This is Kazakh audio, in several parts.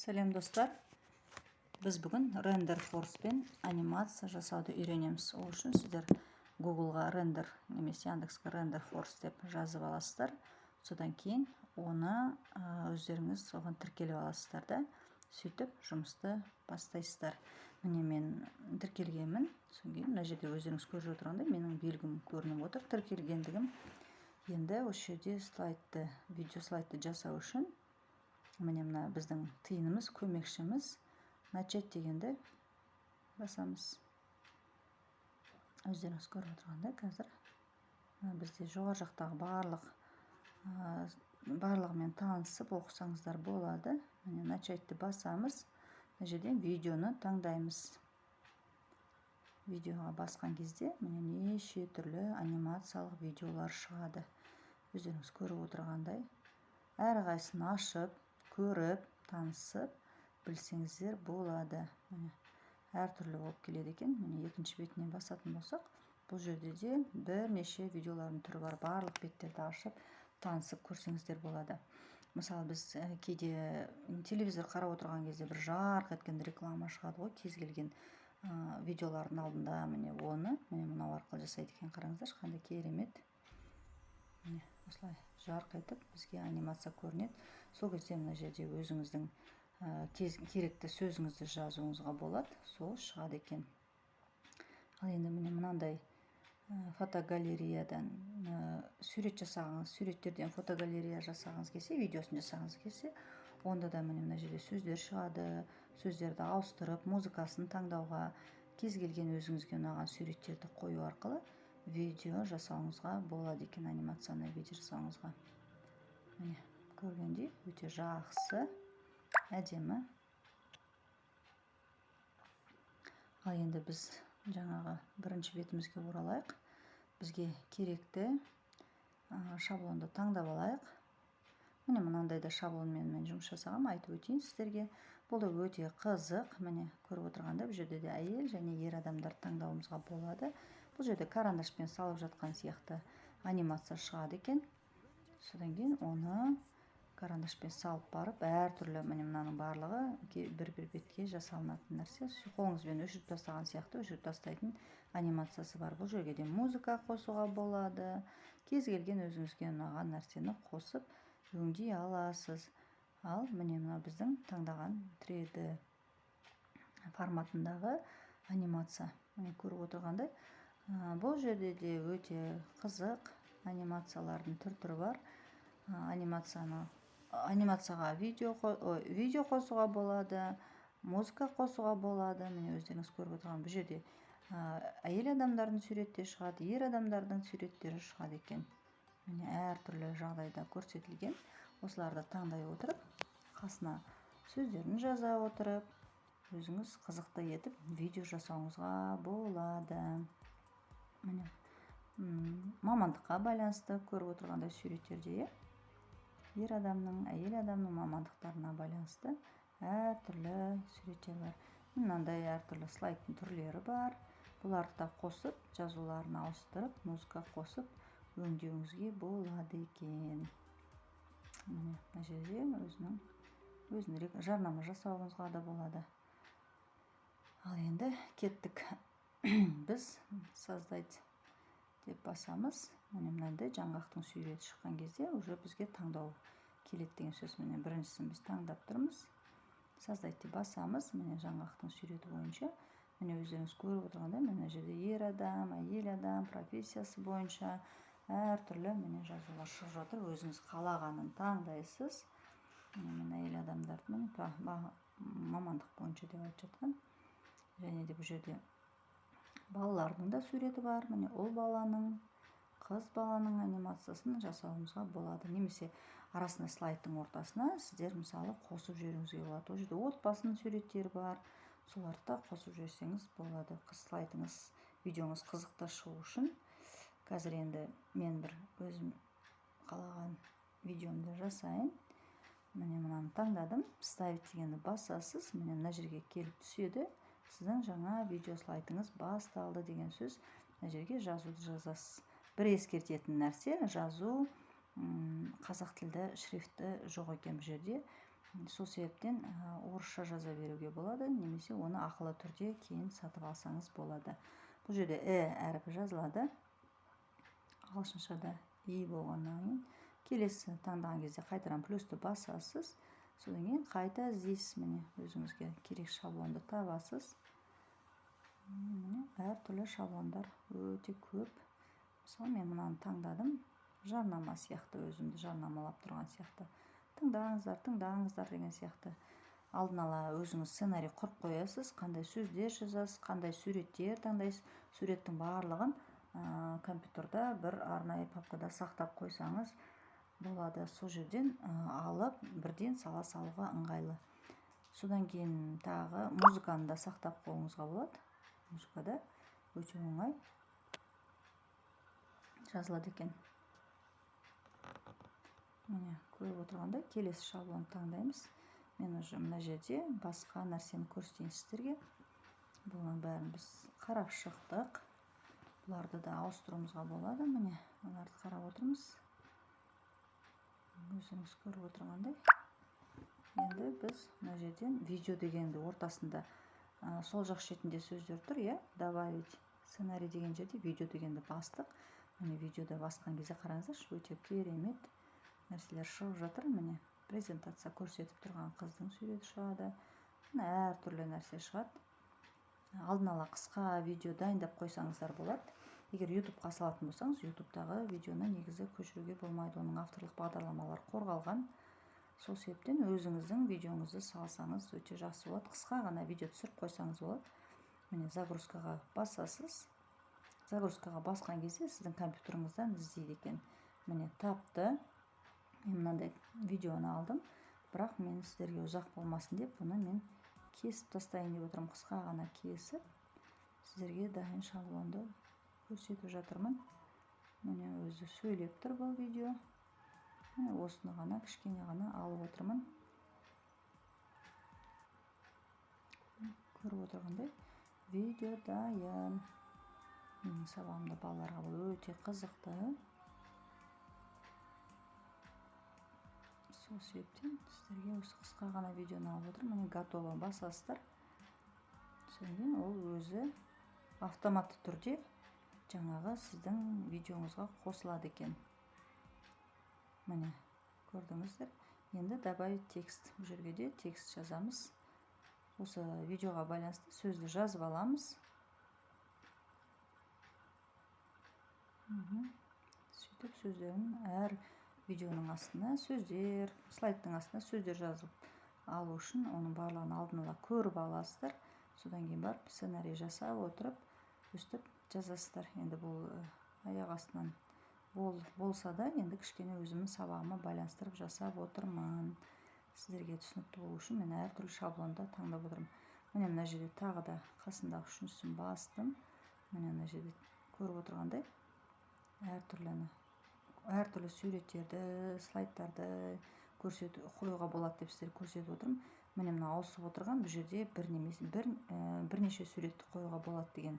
Сәлем, достар! Біз бүгін Renderforce-пен анимация жасауды үйренеміз. Ол үшін сіздер Гуглға рендер немесе Яндекске Renderforce деп жазып аласыздар. Содан кейін оны өздеріңіз соған тіркеліп аласыздар да, сөйтіп жұмысты бастайсыздар. Міне, мен тіркелгенмін. Содан кейін мына жерде өздеріңіз көріп отырғандай, менің белгім көрініп отыр, тіркелгендігім. Енді осы жерде слайдты, видео слайдты жасау үшін, міне, мына біздің тиынымыз, көмекшіміз. «Начать» дегенді басамыз. Өздеріңіз көріп отырғандай, қазір мына бізде жоғары жақтағы барлығымен танысып оқысаңыздар болады. Міне, «Начать» ты басамыз. Мына жерден видеоны таңдаймыз. Видеоға басқан кезде, міне, неше түрлі анимациялық видеолар шығады. Өздеріңіз көріп отырғандай, әрқайсысын ашып көріп, танысып білсеңіздер болады. Міне, әртүрлі болып келеді екен. Міне, екінші бетіне басатын болсақ, бұл жерде де бірнеше видеолардың түрі бар. Барлық беттерді ашып, танысып көрсеңіздер болады. Мысалы, біз кейде телевизор қарап отырған кезде бір жарқ еткен реклама шығады ғой кез келген видеолардың алдында. Міне, оны, міне, мынау арқылы жасайды екен. Қараңыздаршы, қандай керемет! Міне, осылай жарқ етіп бізге анимация көрінеді. Сол кезде мына жерде өзіңіздің керекті сөзіңізді жазуыңызға болады, сол шығады екен. Ал енді, міне, мынандай фотогалереядан сурет жасағыңыз, суреттерден фотогалерея жасағыңыз келсе, видеосын жасағыңыз келсе, онда да, міне, мына жерде сөздер шығады. Сөздерді ауыстырып, музыкасын таңдауға, кез келген өзіңізге ұнаған суреттерді қою арқылы видео жасауыңызға болады екен, анимационный видео жасауыңызға. Міне, көргендей, өте жақсы, әдемі. Ал енді біз жаңағы бірінші бетімізге оралайық. Бізге керекті шаблонды таңдап алайық. Міне, мынандай да шаблонмен мен жұмыс жасағанмын, айтып өтейін сіздерге. Бұл да өте қызық. Міне, көріп отырғандай, бұл жерде де әйел және ер адамдарды таңдауымызға болады. Бұл жерде карандашпен салып жатқан сияқты анимация шығады екен. Содан кейін оны карандашпен салып барып, әртүрлі, міне, мынаның барлығы бір бір бетке жасалынатын нәрсе. Қолыңызбен өшіріп тастаған сияқты өшіріп тастайтын анимациясы бар. Бұл жерге де музыка қосуға болады. Кез келген өзіңізге ұнаған нәрсені қосып өңдей аласыз. Ал міне, мына біздің таңдаған 3D форматындағы анимация. Міне, көріп отырғандай, бұл жерде де өте қызық анимациялардың түр түрі бар. Анимацияға видео, ой, видео қосуға болады, музыка қосуға болады. Міне, өздеріңіз көріп отырған, бұл жерде әйел адамдардың суреттері шығады, ер адамдардың суреттері шығады екен. Міне, әртүрлі жағдайда көрсетілген. Осыларды таңдай отырып, қасына сөздерін жаза отырып, өзіңіз қызықты етіп видео жасауыңызға болады. Міне, мамандыққа байланысты көріп отырғандай суреттерде, иә, ер адамның, әйел адамның мамандықтарына байланысты әртүрлі суреттер бар. Мынандай әртүрлі слайдтың түрлері бар. Бұларды да қосып, жазуларын ауыстырып, музыка қосып өңдеуіңізге болады екен. Міне, мына жерде өзінің жарнама жасауыңызға да болады. Ал енді кеттік. Біз «Создать» деп басамыз. Міне, мынандай жаңғақтың суреті шыққан кезде уже бізге таңдау келеді деген сөз. Міне, біріншісін біз таңдап тұрмыз. «Создать» деп басамыз. Міне, жаңғақтың суреті бойынша, міне, өздеріңіз көріп отырғандай, мына жерде ер адам, әйел адам, профессиясы бойынша әртүрлі, міне, жазулар шығып жатыр. Өзіңіз қалағанын таңдайсыз. Міне, мен әйел адамдарды, міне, мамандық бойынша деп айтып жатқан. Және де бұл жерде балалардың да суреті бар. Міне, ұл баланың, қыз баланың анимациясын жасауымызға болады. Немесе арасына, слайдтың ортасына сіздер, мысалы, қосып жіберуіңізге болады. Ол жерде отбасының суреттері бар, соларды да қосып жіберсеңіз болады, қыз слайдыңыз, видеоңыз қызықты шығу үшін. Қазір енді мен бір өзім қалаған видеомды жасайын. Міне, мынаны таңдадым. «Вставить» дегенді басасыз. Міне, мына жерге келіп түседі. Сіздің жаңа видео слайдыңыз басталды деген сөз. Мына жерге жазуды жазасыз. Бір ескертетін нәрсе: жазу қазақ тілді шрифті жоқ екен бұл жерде. Сол себептен орысша жаза беруге болады, немесе оны ақылы түрде кейін сатып алсаңыз болады. Бұл жерде әрпі жазылады. Ағылшыншада и болғаннан кейін келесі таңдаған кезде қайтадан плюсті басасыз. Содан кейін қайта іздейсіз, міне өзіңізге керек шаблонды табасыз. Міне әртүрлі шаблондар өте көп. Мысалы, мен мынаны таңдадым. Жарнама сияқты, өзімді жарнамалап тұрған сияқты. Тыңдаңыздар, тыңдаңыздар деген сияқты. Алдын ала өзіңіз сценарий құрып қоясыз, қандай сөздер жазасыз, қандай суреттер таңдайсыз. Суреттің барлығын компьютерда бір арнайы папкада сақтап қойсаңыз болады. Сол жерден алып бірден сала салуға ыңғайлы. Содан кейін тағы музыканы да сақтап қоюыңызға болады. Музыкада өте оңай жазылады екен. Міне көріп отырғандай келесі шаблон таңдаймыз. Мен уже мына жерде басқа нәрсені көрсетейін сіздерге. Бұның бәрін біз қарап шықтық. Бұларды да ауыстыруымызға болады. Міне оларды қарап отырмыз. Өзіңіз көріп отырғандай. Енді біз мына жерден видео дегенді ортасында сол жақ шетінде сөздер тұр, иә, добавить сценарий деген жерде видео дегенді бастық. Міне видеода басқан кезде қараңыздаршы, өте керемет нәрселер шығып жатыр. Міне презентация көрсетіп тұрған қыздың суреті шығады. Міне әртүрлі нәрсе шығады. Алдын ала қысқа видео дайындап қойсаңыздар болады. Егер YouTube-қа салатын болсаңыз, YouTube-тағы видеоны негізі көшіруге болмайды. Оның авторлық бағдарламалары қорғалған. Сол себептен өзіңіздің видеоңызды салсаңыз өте жақсы болады. Қысқа ғана видео түсіріп қойсаңыз болады. Міне загрузкаға басасыз. Загрузкаға басқан кезде сіздің компьютеріңізден іздейді екен. Міне тапты. Мен мынандай видеоны алдым, бірақ мен сіздерге ұзақ болмасын деп бұны мен кесіп тастайын деп отырмын. Қысқа ғана кесіп сіздерге дайын шаблонды көрсетіп жатырмын. Міне өзі сөйлеп тұр бұл видео. Міне осыны ғана кішкене ғана алып отырмын. Көріп отырғандай видео дайын. Менің сабағымда балаларға бұл өте қызықты. Сол себептен сіздерге осы қысқа ғана видеоны алып отырмын. Міне готово басасыздар. Содан кейін ол өзі автоматты түрде жаңағы сіздің видеоңызға қосылады екен. Міне көрдіңіздер. Енді добавить текст. Бұл жерге де текст жазамыз. Осы видеоға байланысты сөзді жазып аламыз. Сөйтіп сөздерін әр видеоның астына сөздер, слайдтың астына сөздер жазып алу үшін оның барлығын алдын ала көріп аласыздар. Содан кейін барып сценарий жасап отырып өстіп жазасыздар. Енді бұл аяқ астынан болса да енді кішкене өзімнің сабағыма байланыстырып жасап отырмын. Сіздерге түсінікті болу үшін мен әртүрлі шаблонда таңдап отырмын. Міне мына жерде тағы да қасындағы үшіншісін бастым. Міне мына жерде көріп отырғандай әртүрлі суреттерді, слайдтарды көрсету қоюға болады деп сіздерге көрсетіп отырмын. Міне мына ауысып отырған бұл жерде бірнеше суретті қоюға болады деген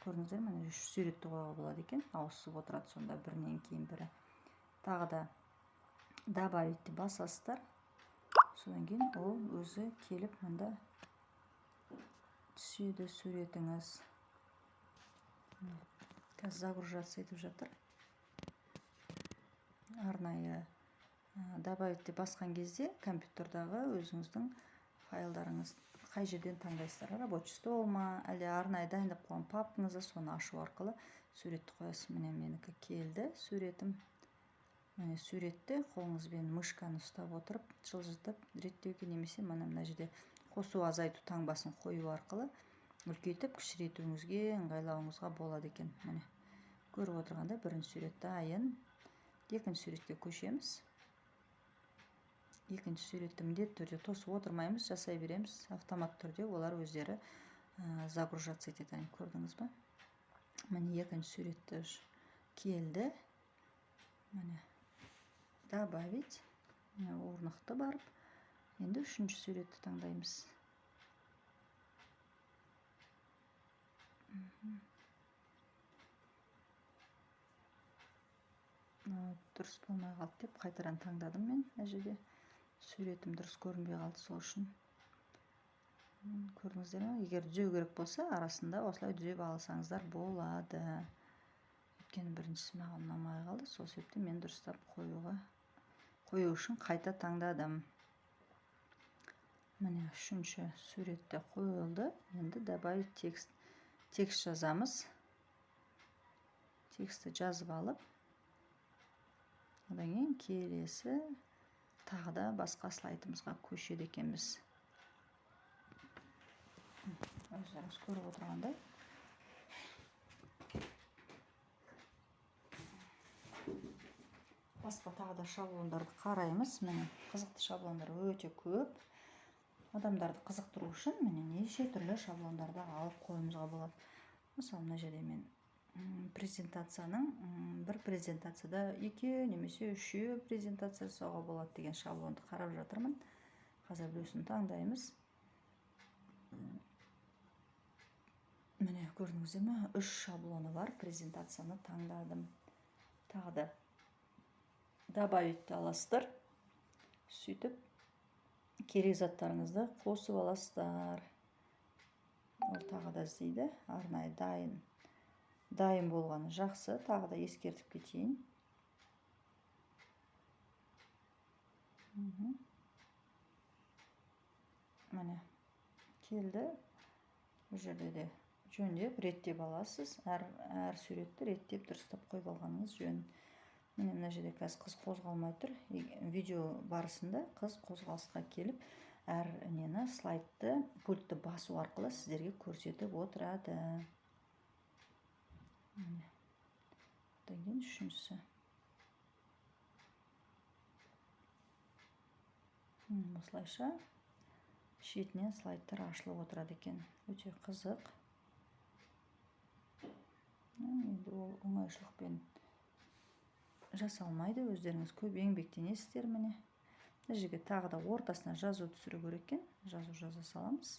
көрдіңіздер. Міне 3 суретті қоюға болады екен, ауысып отырады сонда бірінен кейін бірі. Тағы да добавить басасыздар. Содан кейін ол өзі келіп мында түседі суретіңіз. Қазір загружаться етіп жатыр. Арнайы добавить деп басқан кезде компьютердағы өзіңіздің файлдарыңыз қай жерден таңдайсыздар, рабочий стол ма, әлде арнайы дайындап қойған папкаңызды, соны ашу арқылы суретті қоясыз. Міне менікі келді суретім. Міне суретті қолыңызбен мышканы ұстап отырып жылжытып реттеуге немесе мына жерде қосу азайту таңбасын қою арқылы үлкейтіп кішірейтуіңізге ыңғайлауыңызға болады екен. Міне көріп отырғанда бірінші сурет дайын. Екінші суретке көшеміз. Екінші суретті міндетті түрде тосып отырмаймыз, жасай береміз. Автомат түрде олар өздері загружаться етеді. Көрдіңіз ба? Міне екінші суретті келді. Міне добавить. Міне орнықты барып. Енді үшінші суретті таңдаймыз. Дұрыс болмай қалды деп қайтадан таңдадым мен мына жерде. Суретім дұрыс көрінбей қалды, сол үшін. Көрдіңіздер ме? Егер түзеу керек болса, арасында осылай түзеп алсаңыздар болады. Өйткені біріншісі маған ұнамай қалды, сол себептен мен дұрыстап қою үшін қайта таңдадым. Міне, үшінші суретте қойылды. Енді добавить текст, текст жазамыз. Текстті жазып алып, одан кейін келесі тағы да басқа слайдымызға көшеді екенбіз. Өздеріңіз көріп отырғандай. Басқа тағы да шаблондарды қараймыз. Міне, қызықты шаблондар өте көп. Адамдарды қызықтыру үшін міне неше түрлі шаблондарды алып қоюымызға болады. Мысалы, мына жерде мен презентацияның, бір презентацияда 2 немесе 3 презентация жасауға болады деген шаблонды қарап жатырмын. Қазір біреусін таңдаймыз. Міне, көрдіңіздер ме? 3 шаблоны бар, презентацияны таңдадым. Тағы да добавить аласыздар. Сөйтіп керек заттарыңызды қосып аласыздар. Ол тағы да іздейді. Арнайы дайын болғаны жақсы. Тағы да ескертіп кетейін. Міне, келді. Бұл жерде де жөндеп, реттеп аласыз. Әр суретті реттеп, дұрыстап қойып алғаныңыз жөн. Міне, мына жерде қазір қыз қозғалмай тұр. Видео барысында қыз қозғалысқа келіп, әр нені, слайдты, пультті басу арқылы сіздерге көрсетіп отырады. Міне. Одан кейін үшіншісі. Осылайша шетінен слайдтар ашылып отырады екен. Өте қызық. Енді ол оңайшылықпен жасалмайды. Өздеріңіз көп еңбектенесіздер міне. Мына жерге тағы да ортасына жазу түсіру керек екен. Жазу жаза саламыз.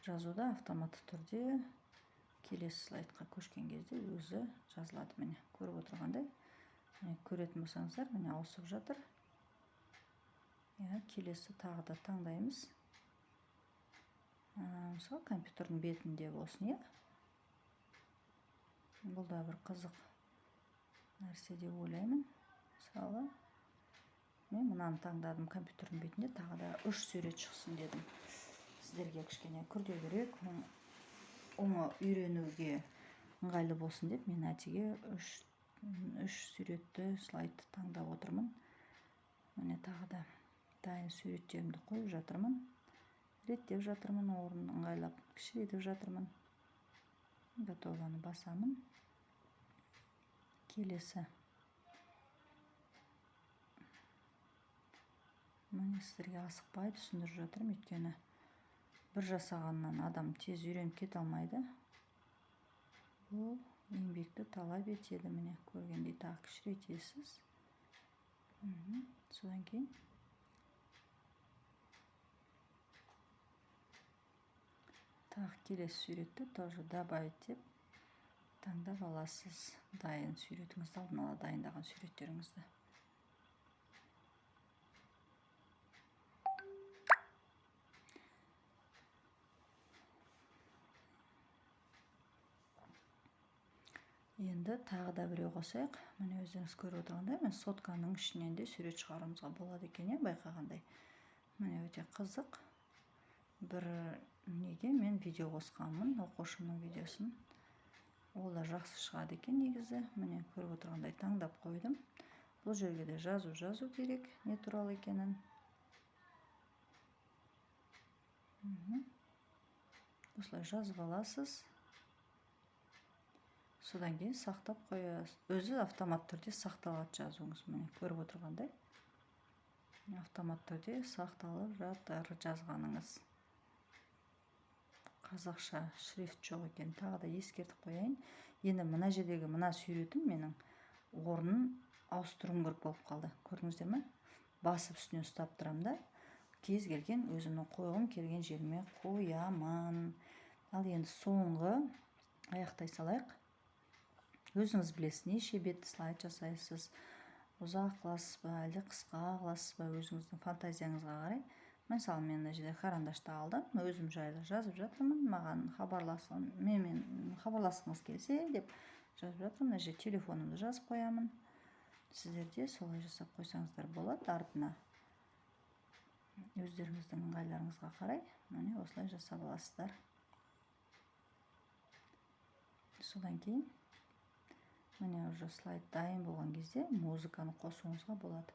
Жазуда автоматты түрде келесі слайдқа көшкен кезде өзі жазылады. Міне, көріп отырғандай. Міне, көретін болсаңыздар, міне ауысып жатыр. Иә, келесі тағы да таңдаймыз. Мысалы, компьютердің бетінде болсын, иә. Бұл да бір қызық нәрсе деп ойлаймын. Мысалы, мен мынаны таңдадым, компьютердің бетінде тағы да 3 сурет шықсын дедім. Сіздерге кішкене күрделірек, оңы үйренуге ыңғайлы болсын деп мен әтеге үш суретті, слайдты таңдап отырмын. Міне, тағы да дайын суреттерімді қойып жатырмын. Реттеп жатырмын, орнын ыңғайлап кішірейтіп жатырмын. Готованы басамын. Келесі. Міне, сіздерге асықпай түсіндіріп жатырмын, өйткені бір жасағаннан адам тез үйреніп кете алмайды. Бұл еңбекті талап етеді. Міне, көргендей тағы кішірейтесіз. Содан кейін тағы келесі суретті тоже добавить деп таңдап аласыз. Дайын суретіңізді, алдын ала дайындаған суреттеріңізді. Енді тағы да біреу қосайық. Міне, өздеріңіз көріп отырғандай, мен сотканың ішінен де сурет шығаруымызға болады екен, иә, байқағандай. Міне, өте қызық. Бір неге мен видео қосқанмын, оқушымның видеосын. Ол да жақсы шығады екен негізі. Міне, көріп отырғандай таңдап қойдым. Бұл жерге де жазу жазу керек, не туралы екенін. Осылай жазып аласыз. Содан кейін сақтап қоясыз. Өзі автомат түрде сақталады жазуыңыз. Міне, көріп отырғандай автомат түрде сақталып жатыр жазғаныңыз. Қазақша шрифт жоқ екен, тағы да ескертіп қояйын. Енді мына жердегі мына суретім менің орнын ауыстыруым керек болып қалды. Көрдіңіздер ме? Басып үстіне ұстап тұрамын да, кез келген өзімнің қойғым келген жеріме қоямын. Ал енді соңғы аяқтай салайық. Өзіңіз білесіз, неше бет слайд жасайсыз, ұзақ қыласыз ба, әлде қысқа қыласыз ба, өзіңіздің фантазияңызға қарай. Мысалы, мен мына жерде карандашты алдым, өзім жайлы жазып жатырмын, маған менімен хабарласқыңыз келсе деп жазып жатырмын. Мына жерде телефонымды жазып қоямын. Сіздер де солай жасап қойсаңыздар болады. Артына өздеріңіздің ыңғайларыңызға қарай міне осылай жасап аласыздар. Содан кейін міне уже слайд дайын болған кезде музыканы қосуыңызға болады.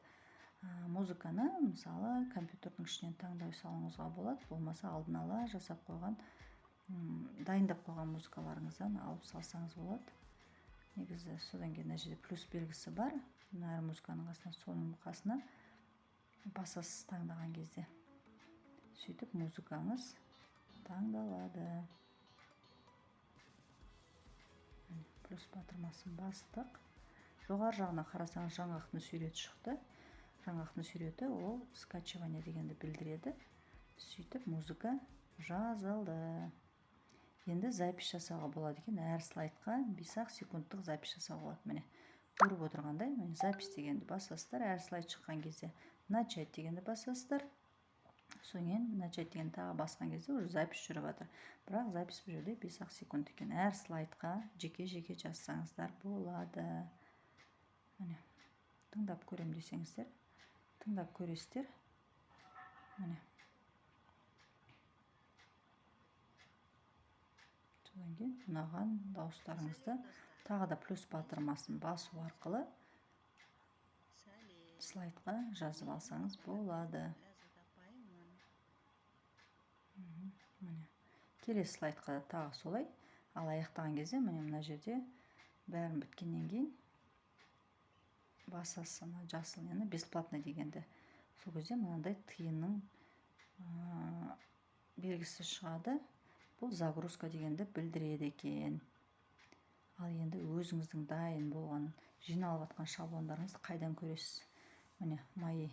Музыканы мысалы компьютердің ішінен таңдай салуыңызға болады, болмаса алдын ала жасап қойған, дайындап қойған музыкаларыңыздан алып салсаңыз болады. Негізі содан кейін мына жерде плюс белгісі бар, әр музыканың қасына, соның қасына басасыз таңдаған кезде. Сөйтіп музыкаңыз таңдалады. Плюс батырмасын бастық. Жоғары жағына қарасаңыз жаңғақтың суреті шықты. Жаңғақтың суреті ол скачивание дегенді білдіреді. Сөйтіп музыка жазылды. Енді запись жасауға болады екен. Әр слайдқа 5-ақ секундтық запись жасауға болады. Міне көріп отырғандай, міне запись дегенді басасыздар. Әр слайд шыққан кезде начать дегенді басасыздар. Содан кейін начать дегенді тағы басқан кезде уже запись жүріп жатыр. Бірақ запись бұл жерде 5-ақ секунд екен. Әр слайдқа жеке-жеке жазсаңыздар болады. Міне тыңдап көрем десеңіздер, тыңдап көресіздер. Міне. Содан кейін ұнаған дауыстарыңызды тағы да плюс батырмасын басу арқылы слайдқа жазып алсаңыз болады. Міне. Келесі слайдқа да тағы солай. Ал аяқтаған кезде міне мына жерде бәрін біткеннен кейін басасыз ана жасыл нені, бесплатно дегенді. Сол кезде мынандай тиынның белгісі шығады. Бұл загрузка дегенді білдіреді екен. Ал енді өзіңіздің дайын болған, жиналып жатқан шаблондарыңызды қайдан көресіз? Міне мои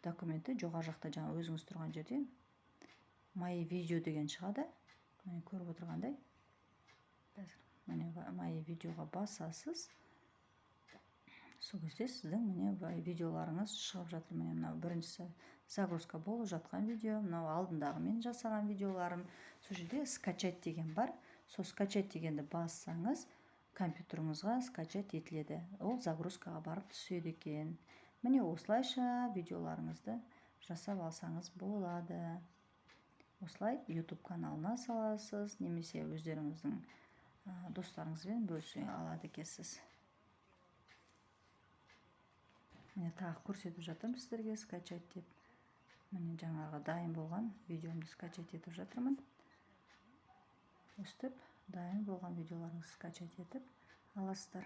документы жоғары жақта жаңа өзіңіз тұрған жерде мои видео деген шығады. Міне көріп отырғандай. Қазір міне мои видеоға басасыз. Сол кезде сіздің міне видеоларыңыз шығып жатыр. Міне мынау біріншісі загрузка болып жатқан видео, мынау алдындағы мен жасаған видеоларым. Сол жерде скачать деген бар. Сол скачать дегенді бассаңыз, компьютеріңізға скачать етіледі. Ол загрузкаға барып түседі екен. Міне осылайша видеоларыңызды жасап алсаңыз болады. Осылай YouTube каналына саласыз, немесе өздеріңіздің достарыңызбен бөлісе алады екенсіз. Міне тағы көрсетіп жатырмын сіздерге скачать деп. Міне жаңағы дайын болған видеомды скачать етіп жатырмын. Өстіп дайын болған видеоларыңызды скачать етіп аласыздар.